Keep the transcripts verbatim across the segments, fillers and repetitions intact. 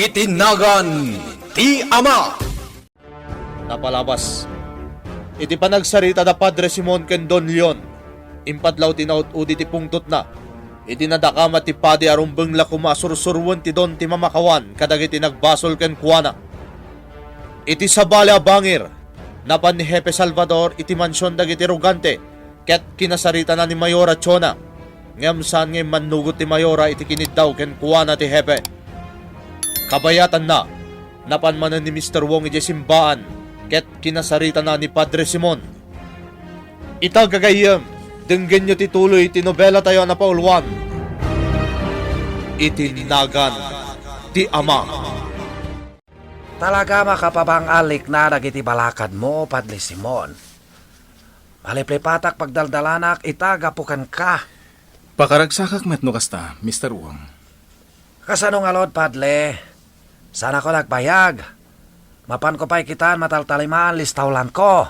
Iti nagan ti Ama. Napalabas iti panagsarita da Padre Simon ken Don Leon, impatlaw ti naud-udi ti pungtotna. Iti nadakamat ti padi a rumbeng la koma a sursuroen ti don ti mamakawan kadagiti nagbasol kenkuana. Iti sabali a bangir, napan ni Hepe Salvador iti mansion dagiti rugante ket kinasaritana ni Mayora Chona. Ngem saan nga immannugot ti Mayora iti kiniddaw kenkuana ti Hepe. Kabayatanna, napan manen ni Mister Wong idiay simbaan ket kinasaritana ni Padre Simon. Ita, gagayyem, denggenyo ti tuloy ti nobelatayo a napauluan, Iti Nagan ti Ama. Talaga, makapabang-alikna dagiti balakadmo, Padre Simon. Maliplipatak pagdaldalanak ita gapu kenka. Pakaragsakak met no kasta, Mister Wong. Kasano ngarud, Padre? Saanko nagbayag? Mapanko pay kitan mataltaliman listawlanko.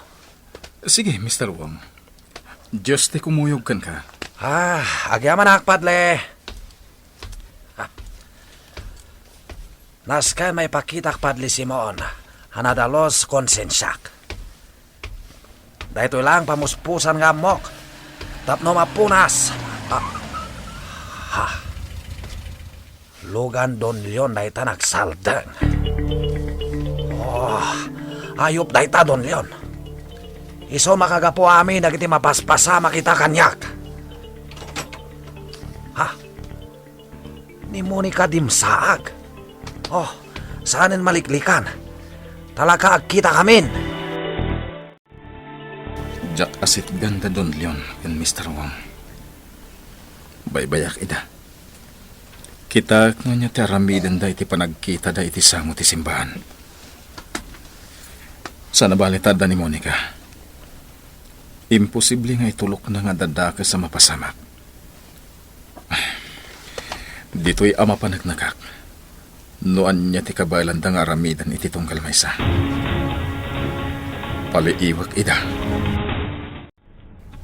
Sige, Mister Wong. Dios ti kumuyog kenka. Ah, agyamanak, Padre. Ah. Nasken maipakitak, Padre Simon, a nadalus konsensiak. Daytoy lang pamuspusan nga ammok tapno mapunas. Ah. Ha. Lugan Don Leon dayta nagsaldeng. Oh, ayup dayta, Don Leon. Isu makagapu amin dagiti mapaspasamak ita kaniak. Ha? Ni Monica dimsaag. Oh, saanen maliklikan. Talaga agkitakamin. Diak asitgan da Don Leon ken Mister Wong. Baybayak ida. Kitak nga ania ti aramidenda iti panagkitada iti sango ti simbaan. Saan a bale ta adda ni Monica. Imposible nga itulokna nga adda dakes a mapasamak. Ditoy a mapaneknekak no ania ti kabaelanda nga aramiden iti tunggal maysa. Paliiwek ida.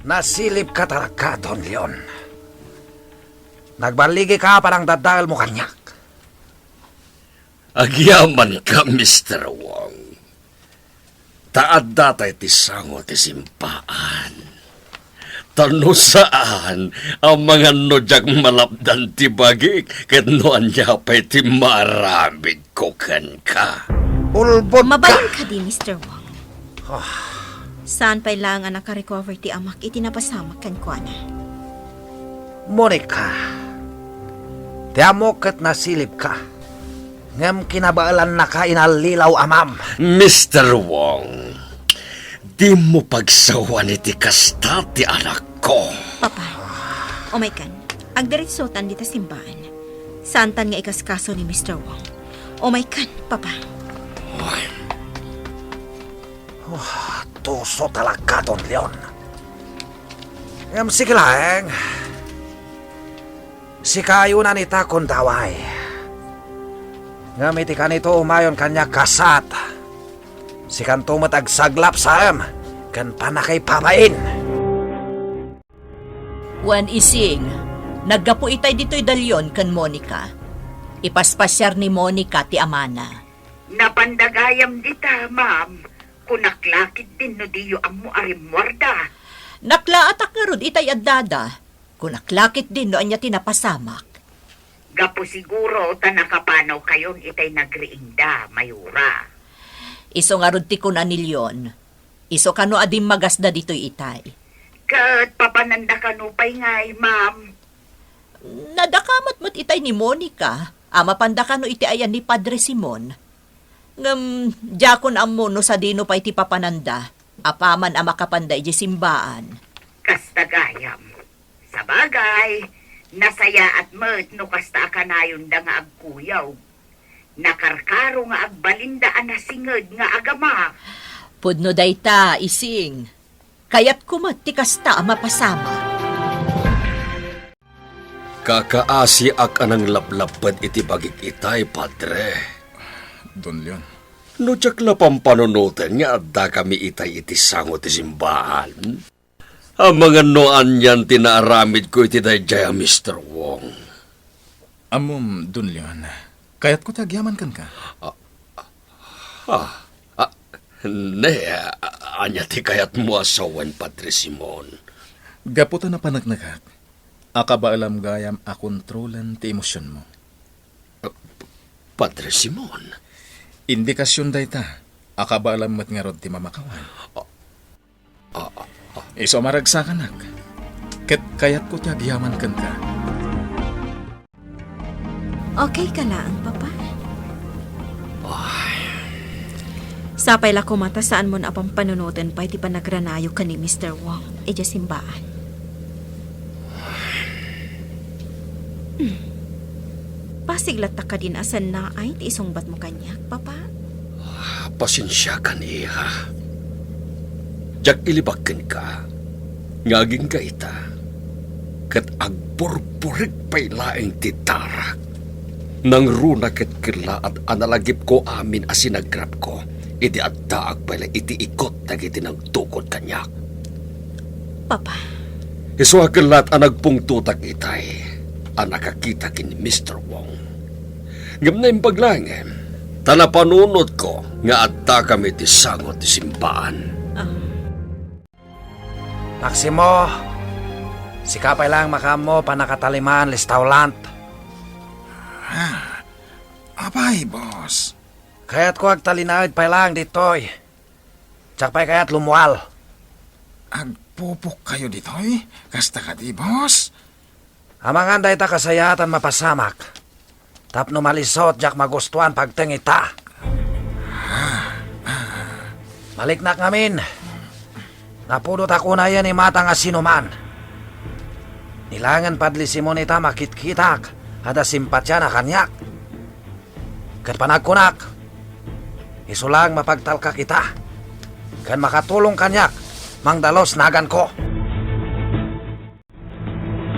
Nasilipka talaga, Don Leon. Nagballigika a panangdadaelmo kaniak. Agyamanka, Mister Wong. Ta adda tay ti sango ti simbaan. Ta no saan, amangan no diak malapdan ti bagik, ket no ania pay ti maaramidko kenka. Ulbod ka! Mabalin kadi, Mister Wong? Ah. Saan pay laeng a nakarecover ti amak iti napasamak kenkuana? Monica, ti ammok ket nasilipka. Ngem kinabaelannaka inallilaw, Amam. Mister Wong, dimo pagsawan iti kasta ti anakko. Papa, umaykan. Agdiretsotan dita simbaan. Saantan nga ikaskaso ni Mister Wong. Umaykan, Papa. Ay. Oh, tuso talaga, Don Leon. Ngem sige laeng. Sika ayunan ita, kundaway. Ngem iti kanito umayon kaniak kasat, sikanto met agsaglap saem ken pannakaipabain. Wen Ising, naggapu itay ditoy Don Leon ken Monica. Ipaspasiar ni Monica ti amana. Napanda gayam dita, ma'am. Kunak la ketdin no diyo ammo a rimmuarda. Naklaatak ngarud itay addada. Kunak la ketdin no ania ti napasamak. Gapu siguro ta nakapanawkayon itay nagriingda, Mayora. Isu ngarud ti kuna ni Leon. Isu kano a dimmagasda ditoy itay. Ket papananda kano pay ngay, ma'am? Nadakamat met itay ni Monica a mapanda kano iti ayan ni Padre Simon. Ngem diakon ammo no sadino pay ti papananda apaman a makapanda idiay simbaan. Kasta gayam. Sabagay, nasayaat met no kasta a kanayonda nga agkuyog. Nakarkaro nga agbalinda a nasinged nga agama. Pudno dayta, Ising. Kayatko met ti kasta a mapasamak. Kakaasiak a nanglaplapped iti bagik itay, Padre. Don Leon. No diak la pampanunoten nga addakami itay iti sango ti simbaan, amangan no anian ti naaramidko iti daydiay a Mister Wong. Ammom, Don Leon, Kayatko ti agyaman kenka. Ah, ah, ne, ania ti kayatmo a sawen, Padre Simon? Gapu ta napaneknekak, akabaelam gayam a kontrolen ti emosionmo. Ah, Padre Simon? Indikasion dayta, akabaelam met ngarud ti mamakawan. Ah, ah, ah. Isu a maragsakanak, ket kayatko ti agyaman kenka. Okay ka laeng, Papa? Ay. Sapay la koma ta saanmon a pampanunoten pay ti panagranayo ken ni Mister Wong idiay simbaan. Hmm. Pasig latta kadin a sannaay ti isungbatmo kaniak, Papa? Pasensiakan, iha. Diak ilibak kenka nga agingga ita, ket agburburik pay laeng ti darak. Nangruna ket kellaat a nalagipko amin a sinagrapko idi addaak pay la iti ikut dagiti nagtukod kaniak. Papa. Isu a kellaat a nagpungtotak itay a nakakita ken ni Mister Wong. Ngem naimbag laeng, ta napanunotko nga addakami iti sango ti simbaan. Ah. Maximo, sika pay laeng makaammo, pannakataliman, restaurant. Ah, apay, boss? Kayatko agtalinaed pay laeng ditoy. Diak pay kayat lummual. Agpupokkayo ditoy? Kasta kadi, boss? Amangan dayta kasayaatan mapasamak. Tapno malisut, diak magustuan pagteng ita. Maliknak ngamin, napudotak unayen imatang a sinuman. Ni laengen Padre Simon ita makitkitak, adda simpatiana kaniak. Ket panagkunak, isu laeng mapagtalkak ita, ken makatulong kaniak mangdalus naganko.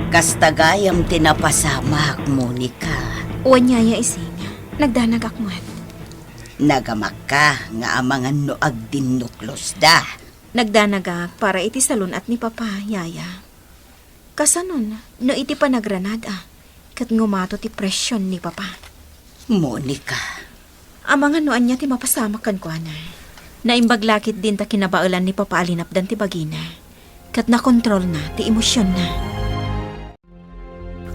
Kasta gayam ti napasamak, Monica. Wen yaya, Ising. Nagdanagak met. Nagamakka nga amangan no agdinnuklusda. Nagdanagak para iti salun-at ni Papa, yaya. Kasanon, no iti panagranad a, ket ngumato ti presion ni Papa? Monica. Amangan no ania ti mapasamak kenkuana. Naimbag la ketdin ta kinabaelan ni Papa a linapdan ti bagina, ket nakontrolna ti emosionna.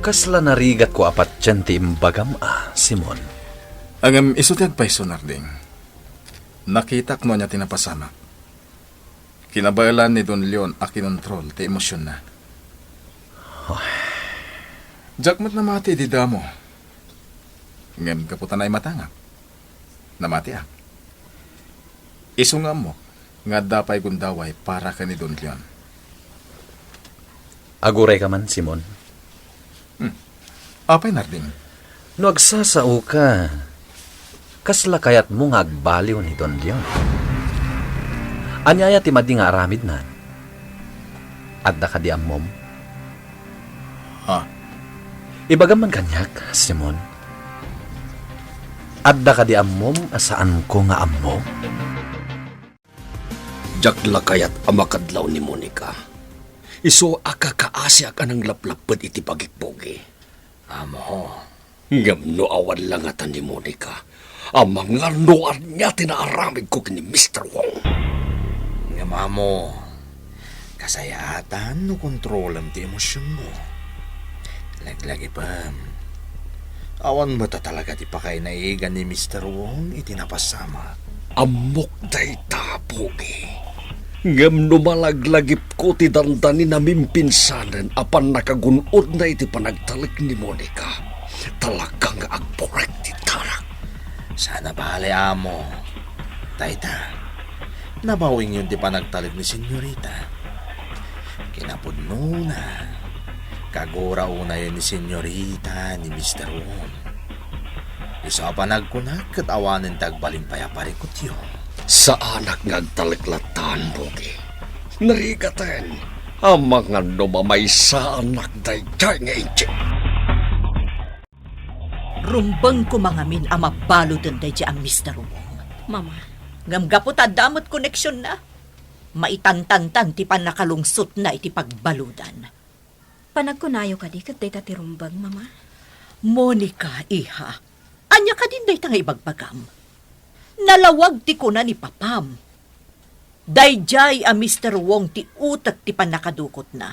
Kasla narigatko a patien ti imbagam a, Simon. Ngem isu ti agpayso, Narding. Nakitak no ania ti napasamak. Kinabaelan ni Don Leon a kinontrol ti emosionna. Ay. Diak met namati idi damo. Ngem gapu ta naimatangak, namatiak. Isu nga ammok nga adda pay gundaway para ken ni Don Leon. Agurayka man, Simon. Hmm. Apay, Narding? No agsasaoka, kasla kayatmo nga agbaliw ni Don Leon? Aniaya ti madi nga aramidna? Adda kadi ammom? Ha? Ibagam man kaniak, Simon. Adda kadi ammom a saanko nga ammo? Diak la kayat a makadlaw ni Monica. Isu a kakaasiak a nanglaplapped iti bagik, Pogi. Amo. Ngem no awan la ngata ni Monica, amangan no ania ti naaramidko ken ni Mister Wong. Ngem amo, kasayaatan no kontrolem ti emosionmo. Laglagipem. Awan met a talaga ti pakainaigan ni Mister Wong iti napasamak. Ammok dayta, Pogi. Ngem no malaglagipko ti dandani namimpinsanen a pannakagun-odna iti panagtalek ni Monica, talaga nga agburek ti darak. Saan a bale, amo. Dayta, nabawingyon ti panagtalek ni Senyorita. Kinapudnona, kagura unayen ni Senyorita ni Mister Wong. Isu a panagkunak ket awanen ti agbalin pay a parikutyo. Saanak nga agtalek lattan, Pogi. Narigaten, amangan no mamaysaanak daydiay nga injek. Rumbeng koma ngamin a mabaluden daydiay a Mister Wong. Mama. Ngem gapu ta adda met koneksionna, maitangtangtang ti pannakalungsotna iti pagbaludan. Panagkunayo kadi ket dayta ti rumbeng, Mama? Monica, iha, Ania kadin dayta nga ibagbagam? Nalawag ti kuna ni papam. Daydiay a Mister Wong ti utek ti pannakadukotna.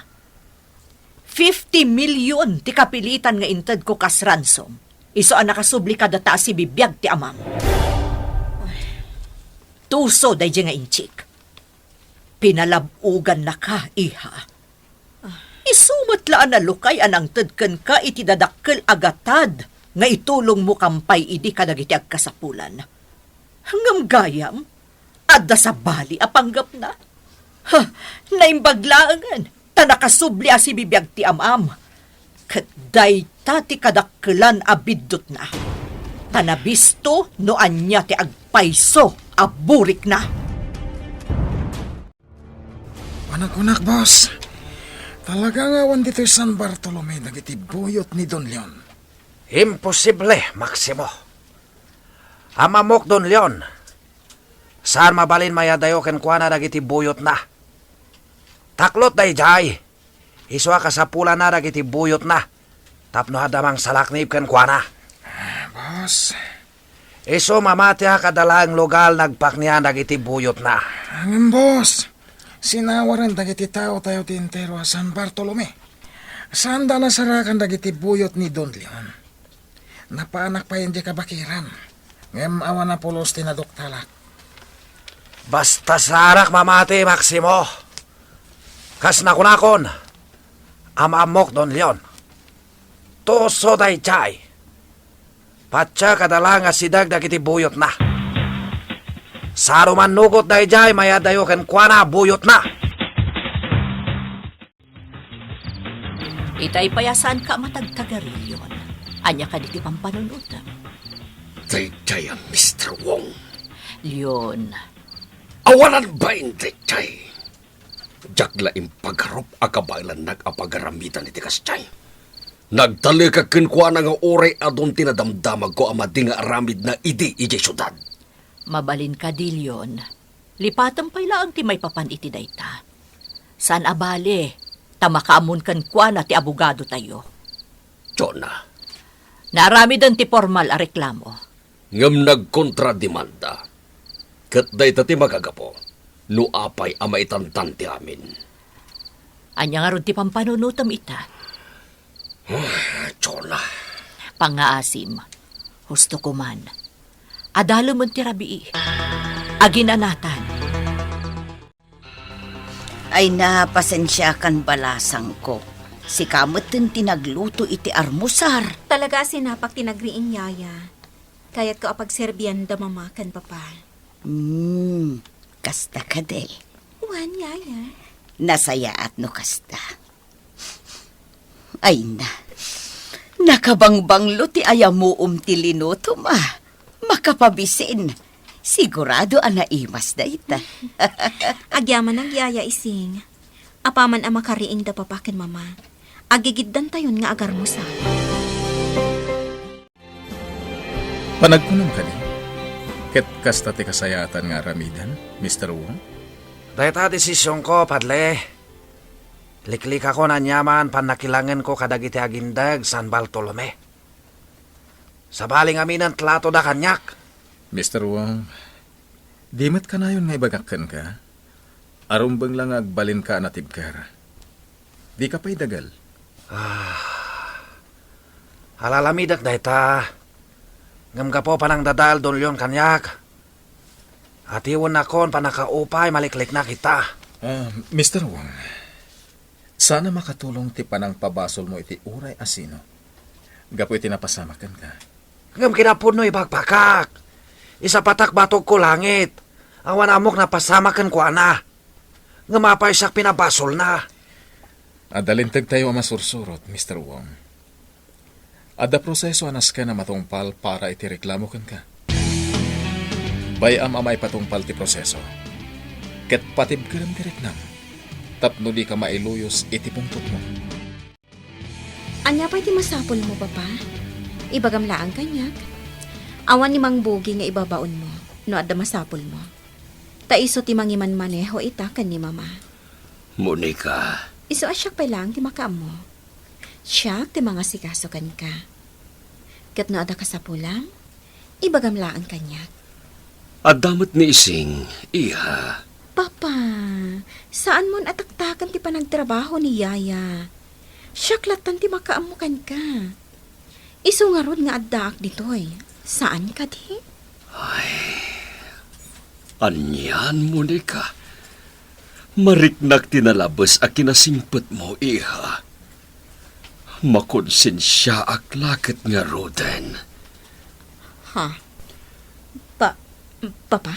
Fifty million ti kapilitan nga intedko kas ransom. Isu a nakasubli kadata a sibibiag ti amam. Tuso daydiay nga inchik. Pinalab-ogannaka, iha. Isu met la a nalukay a nangted kenka iti dadakkel a gatad nga itulongmo kampay idi kadagiti agkasapulan. Ngem gayam, adda sabali a panggepna. Ha, naimbag laengen, ta nakasubli a sibibiag ti amam. Ket dayta ti kadakkelan a biddutna. Ta nabisto no ania ti agpayso a burikna. Panagkunak, boss. Talaga nga awan ditoy San Bartolome dagiti buyot ni Don Leon. Imposible, Maximo. Am-ammok, Don Leon. Saan mabalin mayadayo kenkuana dagiti buyotna. Taklot daydiay. Isu a kasapulanna dagiti buyotna tapno adda mangsalaknib kenkuana. Boss. Isu mamatiak a dalaeng lugal nagpaknian dagiti buyotna. Ngem, boss, sinawaren dagiti taotayo ti entero a San Bartolome. Saanda a nasarakan dagiti buyot ni Don Leon. Napaanak pay idiay kabakiran, ngem awan a pulos ti naduktalak. Basta saanak mamati, Maximo. Kas nakunakon, am-ammok, Don Leon. Tuso daydiay. Patiek a dalaeng asideg dagiti buyotna. Saan a mannugot daydiay mayadayo kenkuana a buyotna. Itay pay a saanka a matagtagari, Leon. Ania kadi ti pampanunotem? Daydiay a Mister Wong. Leon. Awanan bain daydiay. Diak la impagarup a kabaelannak a pagaramidan iti kasdiay. Nagtalekak kenkuana nga uray adun ti nadamdamagko a madi nga aramidna idi idiay siudad. Mabalin kadi, Leon. Lipatem pay laeng ti maipapan iti dayta. Saan a bale, ta makaammon kenkuana ti abogadotayo. Jonah. Naaramiden ti pormal a reklamo. Ngem nagkontrademanda. Ket dayta ti magagapu no apay a maitantan ti amin. Ania ngarud ti pampanunotem ita? Ah, Jonah. Pangngaasim. Husto ko man. Adalemen ti rabii. Aginanatan. Ay na, pasensiakan, balasangko. Sika metten ti nagluto iti armusar. Talaga a sinapak ti nagriing, Yaya. Kayatko a pagserbian da Mama ken Papa. Hmm, kasta kadi. Wen, Yaya. Nasayaat no kasta. Ay na, nakabangbanglo ti ayamuom ti linutom a. Makapabisin. Sigurado a naimas dayta. Agyamanak, Yaya Ising. Apaman a makariing da Papa ken Mama, agigiddantayon nga agarmusar. Panagkunam kadi, ket kasta ti kasayaatan nga aramiden, Mister Wong? Dayta a desisionko, Padre. Liklikakon aniaman pannakilangenko kadagiti agindeg San Bartolome. Sabali ngamin a tratoda kaniak. Mister Wong, di met kanayon nga ibagak kenka? Arumbeng la nga agbalinka a natibker. Dika pay dagel. Ah, alalamidek dayta. Ngem gapu panangdadael Don Leon kaniak, atiwennakon pannakaupay malikliknak ita. Ah, Mister Wong, saan a makatulong ti panangpabasolmo iti uray a sino gapu iti napasamak kenka. Ngem kinapudno ibagbaga. Isapatak batogko langit. Awan ammok napasamak kenkuana. Ngem apay siak pinabasolna? Adda lintegtayo a masursurot, Mister Wong. Adda proseso a nasken a matungpal para iti reklamo kenka. Bay-am a maipatungpal ti proseso, ket patibkerem ti riknam tapno dika mailuyos iti pungtotmo. Ania pay ti masapulmo, Papa? Ibagam laeng kaniak. Awan ni Mang Bugi nga ibabaonmo no adda masapulmo. Ta isu ti mangimanmaneho ita ken ni Mama. Monica. Isu a siak pay laeng ti makaammo. Siak ti mangasikaso kenka. Ket no adda kasapulam, Ibagam laeng kaniak. Adda met ni Ising, iha. Papa, saanmon a taktaken ti panagtrabaho ni Yaya. Siak lattan ti makaammo kenka. Isu ngarud nga addaak ditoy. Saan kadi? Ay, anian, Monica? Mariknak ti nalabes a kinasingpetmo, iha. Makonsensiaak la ket ngaruden. Ha? Pa-, Papa?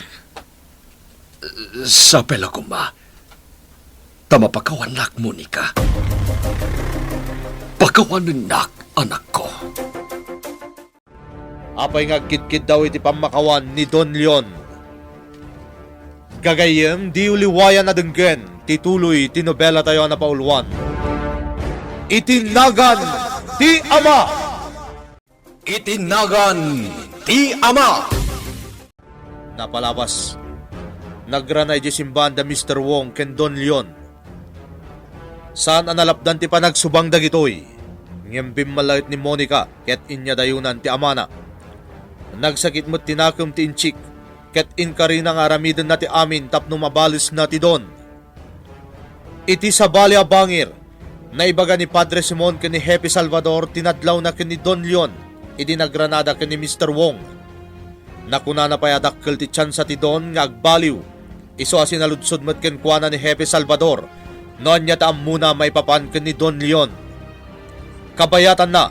Sapay la koma. Ta mapakawannak, Monica. Pakawanennak, anakko. Apay nga agkidkiddaw iti pammakawan ni Don Leon? Gagayyem, diyo liwayan a denggen ti tuloy ti nobelatayo a napauluan, Iti Nagan ti Ama. Iti Nagan ti Ama. Napalabas, nagrana idiay simbaan da Mister Wong ken Don Leon. Saan a nalapdan ti panagsubang dagitoy, ngem bimmallaet ni Monica ket inyadayonan ti amana. Nagsakit met ti nakem ti inchik, ket inkarina nga aramidenna ti amin tapno mabalesna ti Don. Iti sabali a bangir, naibaga ni Padre Simon ken ni Hepe Salvador ti nadlawna ken ni Don Leon idi nagranada ken ni Mister Wong. Nakunana pay a dakkel ti tiansa ti Don nga agbaliw, isu a sinaludsod met kenkuana ni Hepe Salvador no ania ti ammona maipapan ken ni Don Leon. Kabayatanna,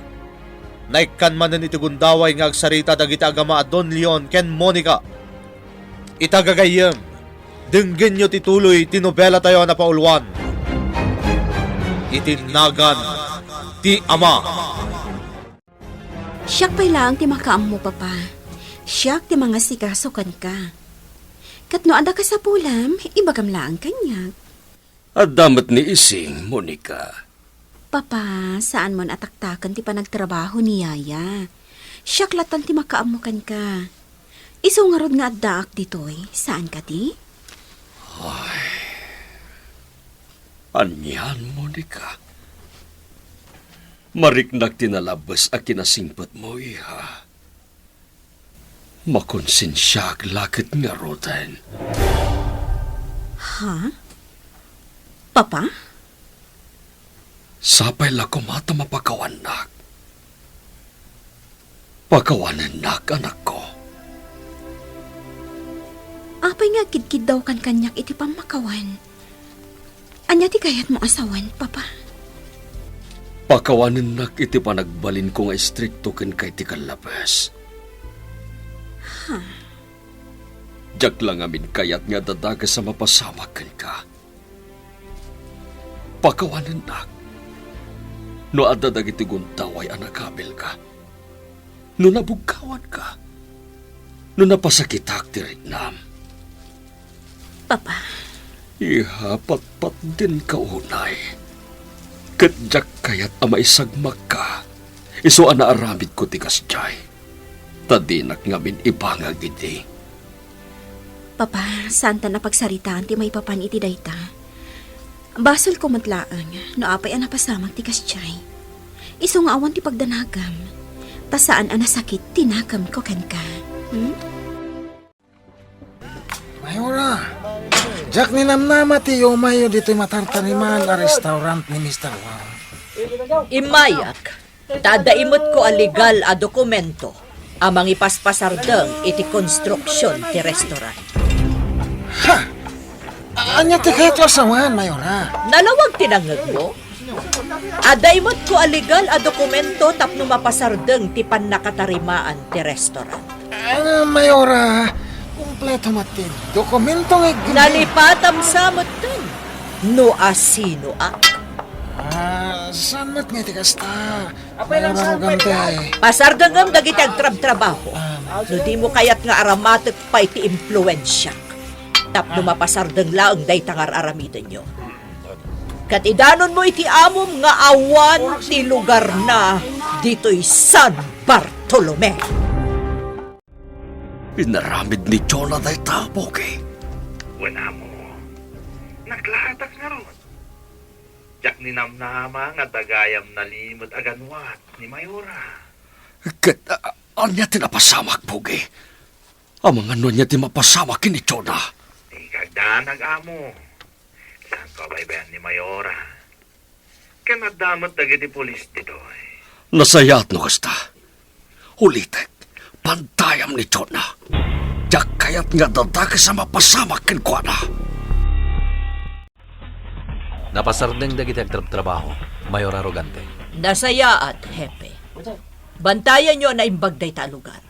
naikkan manen iti gundaway nga agsarita dagiti agama a Don Leon ken Monica. Ita gagayyem, denggenyo ti tuloy ti nobelatayo a napauluan, Iti Nagan ti Ama. Siak pay laeng ti makaammo, Papa. Siak ti mangasikaso kenka. Ket no adda kasapulam, ibagam laeng kaniak. Adda met ni Ising, Monica. Papa, saanmon a taktaken ti panagtrabaho ni Yaya. Siak lattan ti makaammo kenka. Isu ngarud nga addaak ditoy, saan kadi? Ay, anian, Monica? Mariknak ti nalabes a kinasingpetmo, iha. Makonsensiaak la ket ngaruden. Ha? Papa? Sapay la koma ta mapakawannak. Pakawanennak, anakko. Apay nga agkidkiddawkan kaniak iti pammakawan? Ania ti kayatmo a sawen, Papa? Pakawanennak iti panagbalinko nga istrikto kenka iti kallabes. Ha? Diak la ngamin kayat nga adda dakes a mapasamak kenka. Pakawanennak no adda dagiti gundaway a nakabilka. No nabugkawanka, no napasakitak ti riknam. Papa. Iha, patpatdenka unay. Ket diak kayat a maisagmakka, isu a naaramidko ti kasdiay. Ta dinak ngamin ibangag idi. Papa, saantan a pagsaritaan ti maipapan iti dayta. Basolko met laeng no apay a napasamak ti kasdiay. Isu nga awan ti pagdanagam, ta saan a nasakit ti nakemko kenka. Hmm? Mayora, diak ninamnama ti iumayyo ditoy matartariman a restaurant ni Mister Wang. Immayak, ta adda imetko a legal a dokumento a mangipaspasardeng iti konstruksion ti restaurant. Ha! Ania ti kayatmo a sawen, Mayora? Nalawag ti nangngegmo? Adda imetko a legal a dokumento tapno mapasardeng ti pannakatarimaan ti restaurant. Ah, Mayora, kumpleto met ti dokumento nga igini. Nalipatam sa metten no asinoak. Ah, saan met nga iti kasta? Mayora Rogante. Pasardengem dagiti agtrabtrabaho. Ah, no dimo kayat nga aramatek pay ti impluensiak, tapno mapasardeng laeng dayta nga ar-aramidenyo. Ket idanonmo iti amom nga awan ti lugarna ditoy San Bartolome. Inaramid ni Jonah dayta, Pogi. Wen, amo. Naglatak ngarud. Diak ninamnama nga adda gayam nalimed a ganwat ni Mayora. Ket, ah, Ania ti napasamak, Pogi? Amangan no ania ti mapasamak ken ni Jonah? Ikagdanag, amo. Saan kabaybayan ni Mayora? Ken adda met dagiti pulis ditoy. Nasayaat no kasta. Ulitek, pantayam ni Jonah. Diak kayat nga adda dakes a mapasamak kenkuana. Napasardeng dagiti agtrabtrabaho, Mayor Arrogante. Nasayaat, Hepe. Bantayanyo a naimbag dayta a lugar.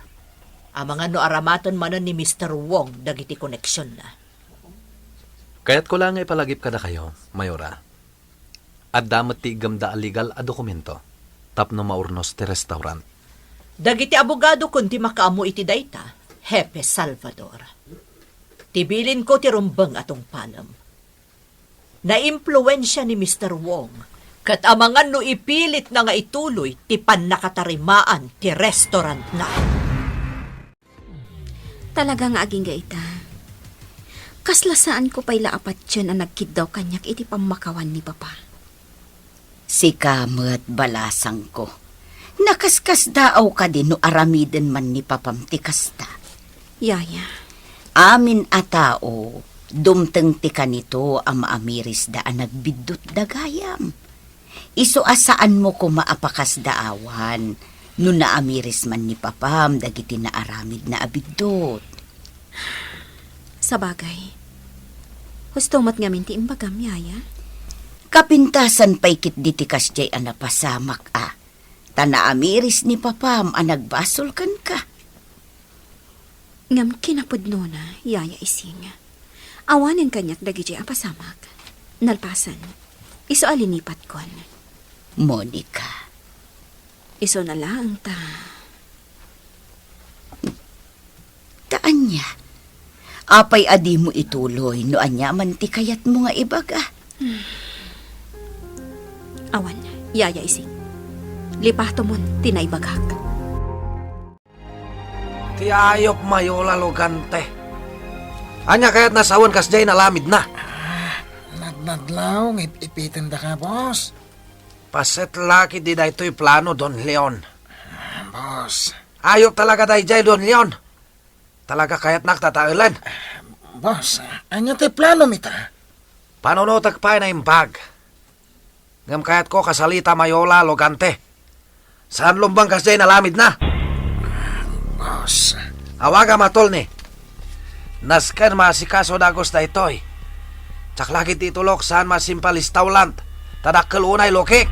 Amangan no aramaten manen ni Mister Wong dagiti koneksionna. Kayatko la nga ipalagip kadakayo, Mayora. Adda met ti iggemda a legal a dokumento tapno maurnos ti restaurant. Dagiti abogadokon ti makaammo iti dayta, Hepe Salvador. Ti bilinko ti rumbeng a tungpalem. Naimpluensia ni Mister Wong, ket amangan no ipilitna nga ituloy ti pannakatarimaan ti restaurantna. Talaga nga agingga ita. Kasla saanko pay la a patien a nagkiddaw kaniak iti pammakawan ni Papa. Sika met, balasangko. Nakaskasdaaw kadi no aramiden man ni Papam ti kasta? Yaya. Amin a tao, dumteng ti kanito a maamirisda a nagbiddutda gayam. Isu a saanmo koma a pakasdaawan no naamiris man ni Papam dagiti naaramidna a biddut. Sabagay, husto met ngamin ti imbagam, Yaya. Kapintasan pay ketdi ti kasdiay a napasamak a, ta naamiris ni Papam a nagbasol kenka. Ngem kinapudnona, Yaya Ising, awanen kaniak dagidiay a pasamak. Nalpasen, isu a linipatkon. Monica. Isuna laeng ta. Ta ania? Apay a dimo ituloy no ania man ti kayatmo nga ibaga? Awan, Yaya Ising. Lipatomon ti naibagak. Ti ayup, Mayor Arrogante. Ania kayatna sawen kasdiay naramidna? Ah, nadnadlaw nga ip-ipitendaka, boss. Paset la ketdi daytoy plano, Don Leon. Ah, boss. Ayup talaga daydiay, Don Leon. Talaga kayatnak tataelen. Ah, boss, ania ti planom ita? Panunotek pay naimbag. Ngem kayatko kasalita, Mayor Arrogante. Saan lumbeng kasdiay naramidna. Boss. Awagam a Tolni. Nasken maasikaso da Agus daytoy. Diak la ketdi itulok saan masimpal restaurant. Ta dakkel unay lukik.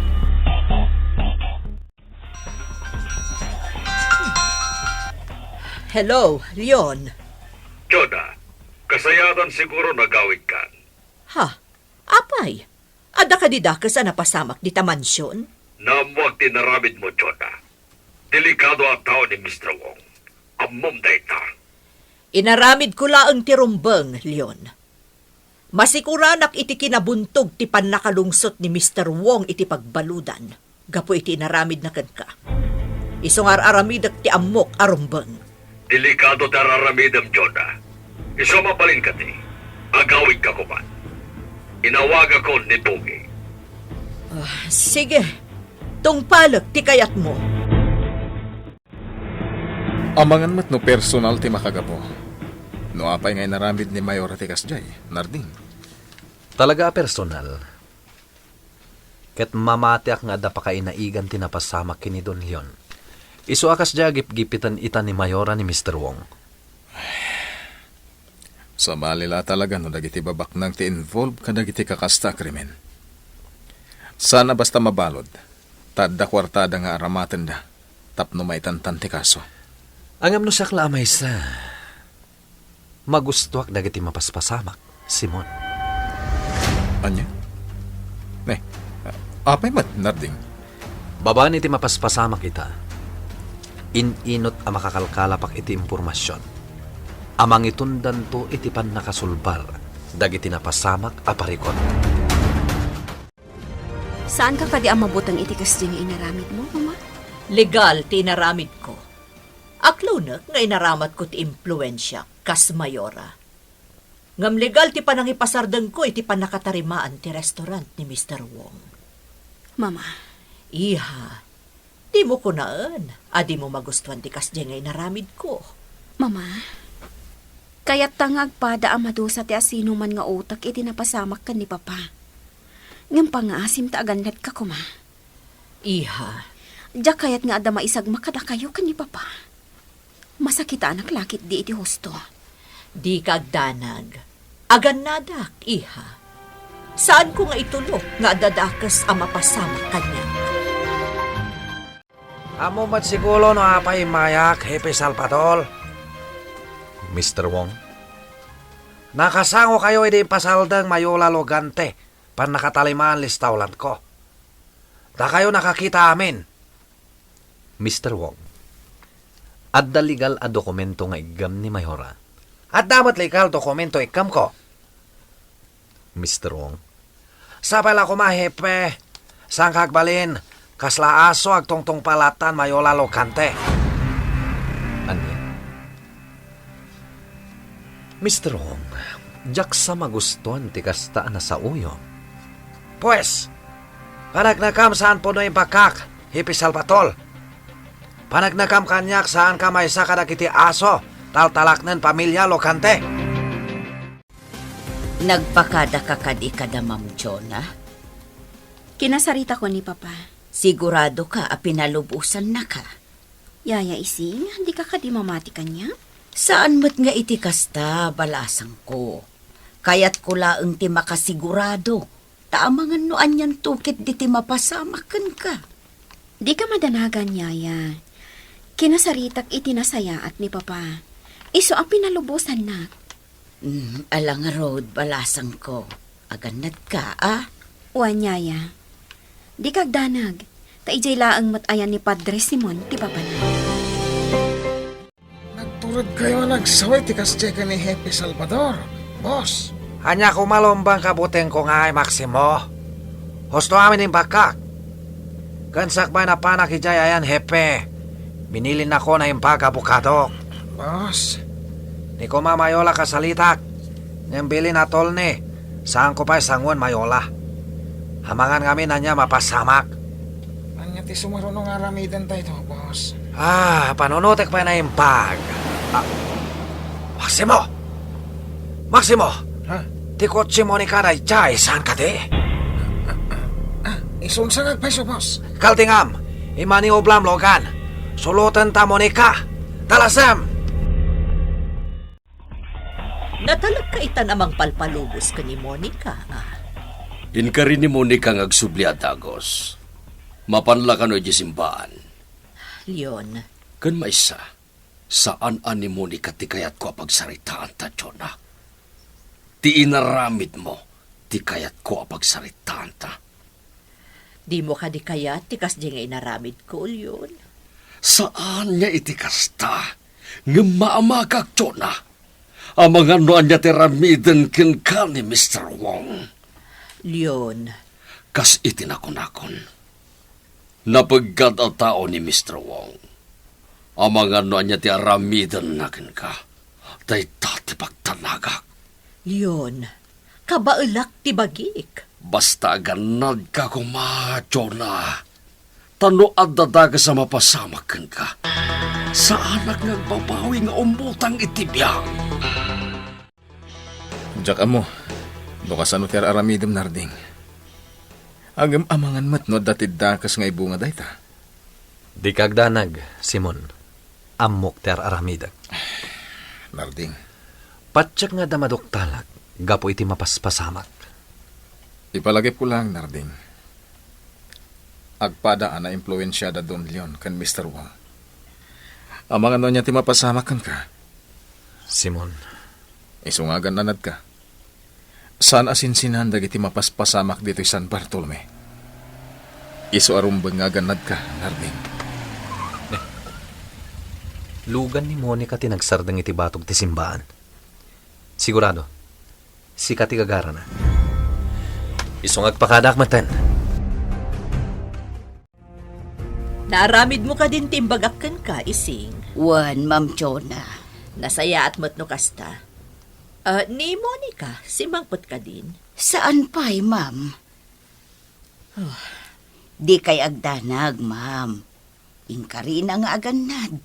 Hello, Leon. Jonah, kasayaatan siguro nagawidkan. Ha? Apay? Adda kadi dakes a napasamak dita mansion? Naammoak ti inaramidmo, Jonah. Delikado a tao ni Mister Wong. Ammom dayta. Inaramidko laeng ti rumbeng, Leon. Masikuranak iti kinabuntog ti pannakalungsot ni Mister Wong iti pagbaludan gapu iti inaramidna kenka. Isu nga ar-aramidek ti ammok a rumbeng. Delikado ti ar-aramidem, Jonah. Isu a mabalin kadi, agawidka koman. Inawagakon ni Pogi. Ah, sige. Tungpalek ti kayatmo. Amangan met no personal ti makagapu. No apay nga inaramid ni Mayor ti kasdiay, Narding? Talaga a personal. Ket mamatiak nga adda pakainaigan ti napasamak ken ni Don Leon. Isu a kasdiay a gipgipiten ita ni Mayora ni Mister Wong. Sabali la talaga no dagiti babaknang ti involved kadagiti kakasta a krimen. Saan a basta mabalud, ta adda kuartada nga aramatenda tapno maitantan ti kaso. Ngem no siak la a maysa, magustoak dagiti mapaspasamak, Simon. Ania? Ne, apay met, Narding? Babaen iti mapaspasamak ita, in-inut a makakalkalapak iti impormasion a mangitundanto iti pannakasulbar dagiti napasamak a parikut. Saanka kadi a mabuteng iti kasdi nga inaramidmo, Mama? Legal ti inaramidko. Aklonek nga inaramatko ti impluensiak kas Mayora. Ngem legal ti panangipasardengko iti pannakatarimaan ti restaurant ni Mister Wong. Mama. Iha, Dimo kunaen a dimo magustuan ti kasdiay nga inaramidko. Mama, kayatta nga agpada a madusa ti asinoman nga utek iti napasamak ken ni Papa. Ngem pangngaasim ta agannadka koma. Iha. Diak kayat nga adda maisagmak kadakayo ken ni Papa. Masakitanak la ketdi iti husto. Dika agdanag. Agannadak, iha. Saanko nga itulok nga adda dakes a mapasamak kaniak. Ammom met siguro no apay immayak, Hepe Salvador. Mister Wong? Nakasangokayo idi impasaldeng Mayola Logante, pannakatalimaan listawlanko. Dakayo nakakita amin. Mister Wong, adda legal a dokumento nga iggem ni Mayora. Adda met legal dokumento iggem ko. Mister Wong. Sapay la koma, Hepe. Saanka agbalin, kasla aso agtungtungpal latta ni Mayola Logante. Ania? Mister Wong, diak sa magustuan ti kasta a nasaoyo. Pues, paneknekam saan pudno imbagak, Hepe Salvador. Paneknekam kaniak saanka maysa kadagiti aso, taltalaknen pamilia Logante. Nagpakadaka kadi kada Ma'am Jonah? Kinasaritako ni Papa. Siguradoka a pinalubosannaka? Yaya Ising, dika kadi mamati kaniak? Saan met nga iti kasta, balasangko. Kayatko laeng ti makasigurado, ta amangan no anianto ketdi ti mapasamak kenka. Dika madanagan, Yaya. Kinasaritak iti nasayaat ni Papa. Isu a pinalubosannak. Mm, ala ngarud, balasangko. Agannadka, a? Wen, Yaya. Dika agdanag, ta idiay laeng met ayan ni Padre Simon ti papana. Nagturedkayo a nagsaway ti kasdiay ken ni Hepe Salvador, boss. Ania koma laeng ti kabutengko ngay, Maximo? Husto amin imbagak. Ken sakbay napanak idiay ayan, Hepe, binilinnako naimbag a abokadok. Boss, ni koma Mayola kasalitak, ngem bilin a tolni, saanko pay sangoen Mayola. Amangan ngamin ania mapasamak. Ania ti sumaruno nga aramiden daytoy, boss? Ah, panunotek pay naimbag. Ah, Maximo! Maximo! Ha? Ti kotse ni Monica daydiay, saan kadi? Ah, ah, ah, isun sa nga agpayso, boss. Kaltingam, imanioblam, Logan. Sulotenta, Monica. Talasem! Natalekka itan a mangpalpalubos ken ni Monica, a? Inkari ni Monica nga agsubli a dagus. Mapan la kano idiay simbaan. Leon. Ken maysa, saan a ni Monica ti kayatko a pagsaritaanta, Jonah. Ti inaramidmo ti kayatko a pagsaritaanta. Dimo kadi kayat ti kasdi nga inaramidko, Leon? Saan nga iti kasta, ngem maamakak, Jonah. Amangan no ania ti aramiden kenka ni Mister Wong. Leon. Kas iti nakunakon, napeggad a tao ni Mister Wong. Amangan no ania ti aramidenna kenka, dayta ti pagtanagak. Leon, kabaelak ti bagik. Basta agannadka koma, Jonah. Ta no adda dakes a mapasamak kenka, saanak nga agbabawi nga umbutang iti biag. Diak ammo no kasano ti ar-aramidem, Narding. Ngem amangan met no adda ti dakes nga ibunga dayta. Dika agdanag, Simon. Ammok ti ar-aramidek. Narding. Patiek nga adda maduktalak gapu iti mapaspasamak. Ipalagipko laeng, Narding. Agpada a naimpluensia da Don Leon ken Mister Wong. Amangan no ania ti mapasamak kenka. Simon. Isu nga agannadka. Saan a sinsinan dagiti mapaspasamak ditoy San Bartolome. Isu a rumbeng nga agannadka, Narding. Eh, lugan ni Monica ti nagsardeng iti batog ti simbaan. Sigurado, sika ti gagarana. Isu nga agpakadaak metten. Naaramidmo kadin ti imbagak kenka, Ising? Wen, Ma'am Jonah. Nasayaat met no kasta. Ah, ni Monica, simmangpet kadin? Saan pay, ma'am. Oh. Dikay agdanag, ma'am. Inkarina nga agannad,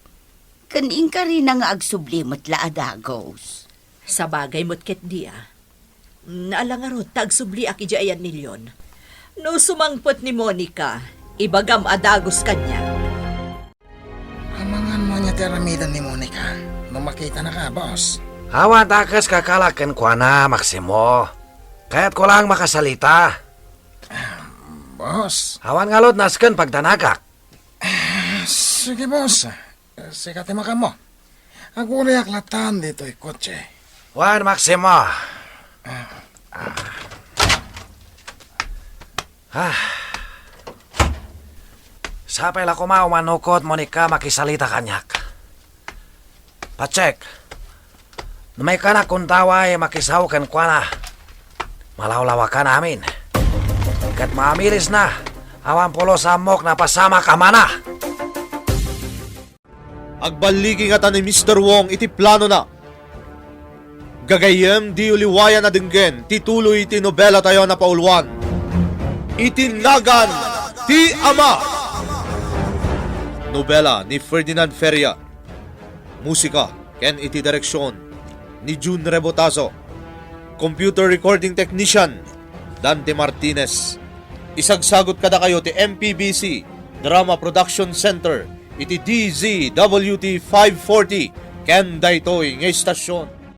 ken inkarina nga agsubli met la a dagus. Sabagay met ketdi a. Naalangarot ta agsubliak idiay Anillion. No sumangpet ni Monica, ibagam a dagus kaniak. Amangan mo ania ti aramiden ni Monica no makitanaka, boss? Awan ta kas kakalak kenkuana, Maximo. Kayatko lang makasalita. Boss. Awan ngarud nasken pagdanagak. Sige, boss. Sika ti makanmo. Aguriak latan ditoy kotse. Wen, Maximo. Ah. Ah. Sapay la koma umanukot, Monica, makisalita kaniak. Pacheck, no maikana kunta way makisao kenkuana, malawlawakan amin. Ket maamilisna, awan pulos a ammok napasamak a mana. Agballigi ngata ni Mister Wong iti planona. Gagayyem, diyo liwayan a denggen ti tuloy ti nobelatayo a napauluan, Iti Nagan ti Ama. Nobela ni Ferdinand Feria. Musika ken iti direksion ni Jun Rebotazo. Computer recording technician, Dante Martinez. Isagsagut kadakayo ti M P B C Drama Production Center iti D Z W T five forty ken daytoy nga istasion.